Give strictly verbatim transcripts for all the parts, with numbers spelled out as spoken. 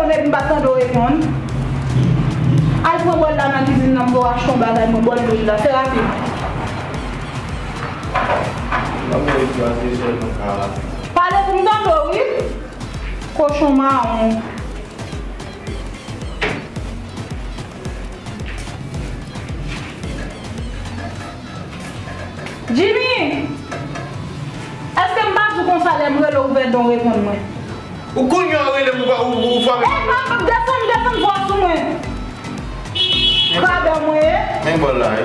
Epi m pa t tande w reponn. Al pran bòl la nan kizin nan, m pou achte yon bagay mwen, bòl lwil la. Fè rapid. Pale pou m tande w, wi. Kochon mawon. Jimmy! Èske m pa di w konsa lè m rele w ouvè dan w reponn mwen? Ou kounye a w rele m ou pa ou ou fòme. Ey, pa desann, desann vwa sou mwen. Kradan mwen ye. Men bòl la, wi.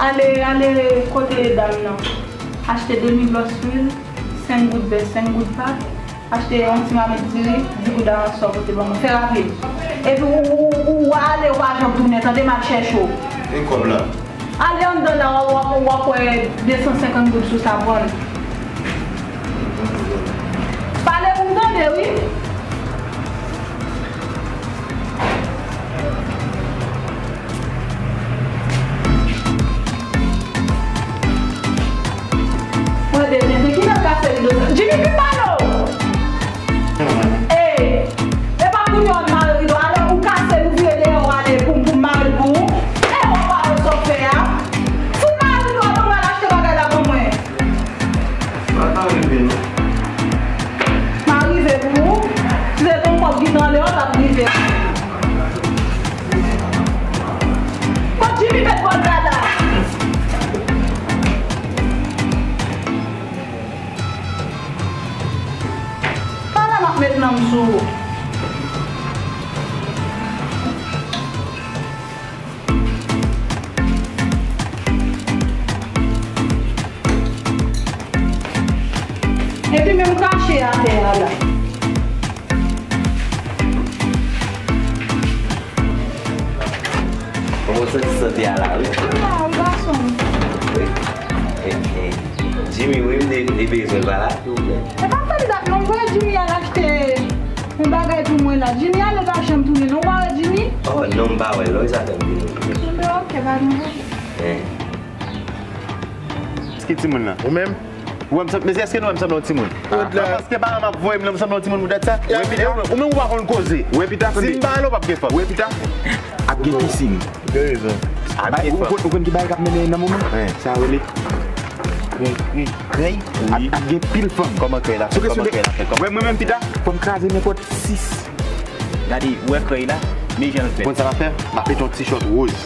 Ale, ale kote dam nan. Achte demi bòs lwil, senk goud bè, senk goud pa. Achte yon ti mamit diri, di goud a ansò pote ban mwen. Fè rapid. Epi ou, ou, ou, ou ale, ou pa janm tounen, tande, m al chèche w. E kòb la? Ale anndan la, w ap, w ap, w ap wè de san senkant goud sou sa, pran l. Pale pou m tande, wi. Mwen de tenten ki nan kase rido sa. Jimmy, vin pale w! Ey, e pa kounye a w mare rido, alò ou kase l, ou vire dèyè w ale pou m, pou m mare l pou ou. E w ap pale sa w fè a. Si m mare rido a, ban m al achte bagay la ban mwen. Pa ta rive non. M a rive pou ou. Si se te yon kòb ki t anlè w, t ap rive. Kot Jimmy met bòl la la? Pa la m ap met nan m sou ou. Epi menm krache atè a la. Kòman w santi sante a la, wi? Wi, la, wi, gason m. Wi. E, e, Jimmy, wi, m te, te bezwen l pa la, silvouplè. E pa fè li dat non, m voye Jimmy al achte yon bagay pou mwen la. Jimmy ale pa janm tounen non, ou pa wè Jimmy? Oh, non, m pa wè l non, e sa fè m vini. Enben, ok, pa gen pwoblèm. Eh. Ki timoun nan? Ou menm? Ou wè m sanm-, mesye, èske nou wè m sanble yon timoun? Ah, paske paran m ap voye m la, m sanble yon timoun poutèt sa? Ou menm ou pa konn koze. Ou wè pita, tande. Si m pa ale, w p ap gen fanm. Ou wè pita? Ap gen pisin. Gen rezon. Ap gen fanm. Ou konn, ou konn ki bagay k ap mennen nan moman? Sa rele krèy, krèy, krèy. Ap, ap gen pil fanm. Kòman krèy la fè? Kòman krèy la fè? Ou wè mwen menm pita, fò m kraze nenpòt sis. Gade, ou wè krèy la, men jan l fèt. Konn sa m ap fè? M ap met yon ti chòt woz.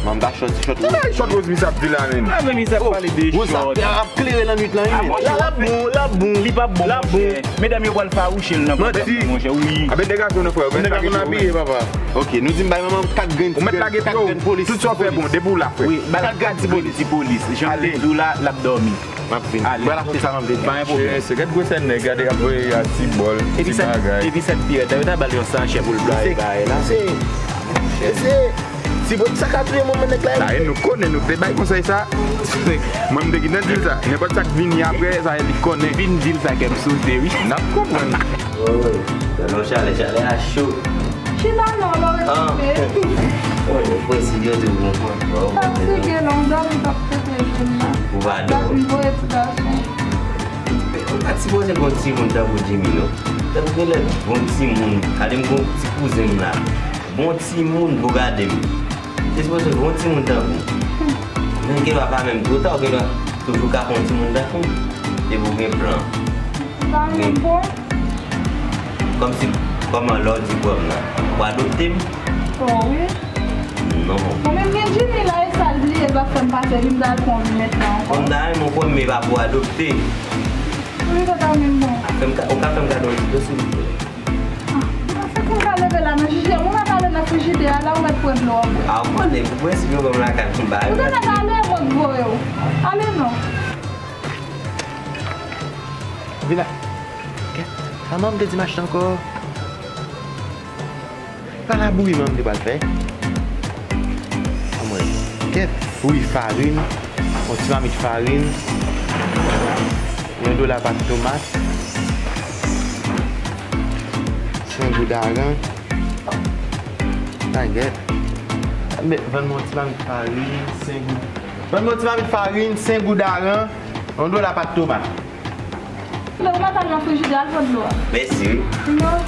Mwen m ta chòt ti chòt woz. Ki bagay chòt woz misye ap di la menm? Ah, men misye ap pale de chòt. Woz ap, ap klere lannwit lan, wi. Ah, men la, l ap bon, l ap bon. Li p ap bon, monchè. Medam yo pral fawouche l nan pòtèt li, monchè, wi. Aben degaje w non, frè. Ou mèt lage ti woz. Ok, nou di m bay manman m kat grenn ti polis. Tout sa w fè bon, depi w la, frè. Wi, bay kat grenn ti polis. Jan l te di w la, l ap dòmi. M ap vin. Ale, mwen l ap fè sa m ap vin. Pa gen pwoblèm. Mesye, gad gwosè nèg, gade y ap voye a ti bòl, ti bagay. Epi sèt, epi sèt piyè, yo ta ba l yon sachè pou l plwaye bagay la. Mesye, mesye, ti bòl sa ka touye manman nèg la. Sa e nou konnen, nou te bay konsèy sa. Mwen m te gentan di l sa. Nenpòt sa k vini apre, sa e li konnen. Vin di l sa kè m sote, wi. N ap konprann. Wi, wi. Nan non chalè, chalè a cho. Chita non, lò rete. Mwen, mwen, si Dye te konprann. Fatige non, m dòmi t ap tete je m nan. Ou pa dòmi. M voye ti gason. Ou pa sipoze gon timoun tankou Jimmy non. Tankou genlè gon timoun. Gade m gon ti kouzen m la. Bon timoun pou gade m. Te sipoze gon timoun tankou m. Men gen dwa pa menm twò ta, ou gen dwa toujou ka fè yon timoun tankou m. Depi w gen plan. Pa menm bon. Kòmsi, kòman lè w di pran m nan? Ou adopte m? Oh, wi. Non. Mwen menm gen Jimmy la, e sa l bliye, l pa fè m pase, epi m ta al pran yon mentnan ankò. Bon, m ta renmen w pran m, men pa pou adopte. Wi, sa ta menm bon. Fè m ka, ou ka fè m kado yon ti dlo, silvouplè? Ah, ou pa santi m ka leve la nan jije? Ou mèt ale nan frijidè a, la ou mèt pran dlo a. Ah, ou konnen, pou prensip yo ban m lakay pou m ba yo. Ou te mèt ale, mwen voye w. Ale non. Vin la. Kèt, sa manman m te di m achte ankò? Pa labouyi manman m te pral fè. Anmwey. Kèt, wi, farin, yon ti mamit farin, yon dola pat tomat, senk goud aran. Tangèt. Vann mwen yon ti mamit farin, senk goud. Vann mwen yon ti mamit farin, senk goud aran, yon dola pat tomat. Lè ou mèt al nan frijidè, al pran dlo a. Mèsi, wi. Non,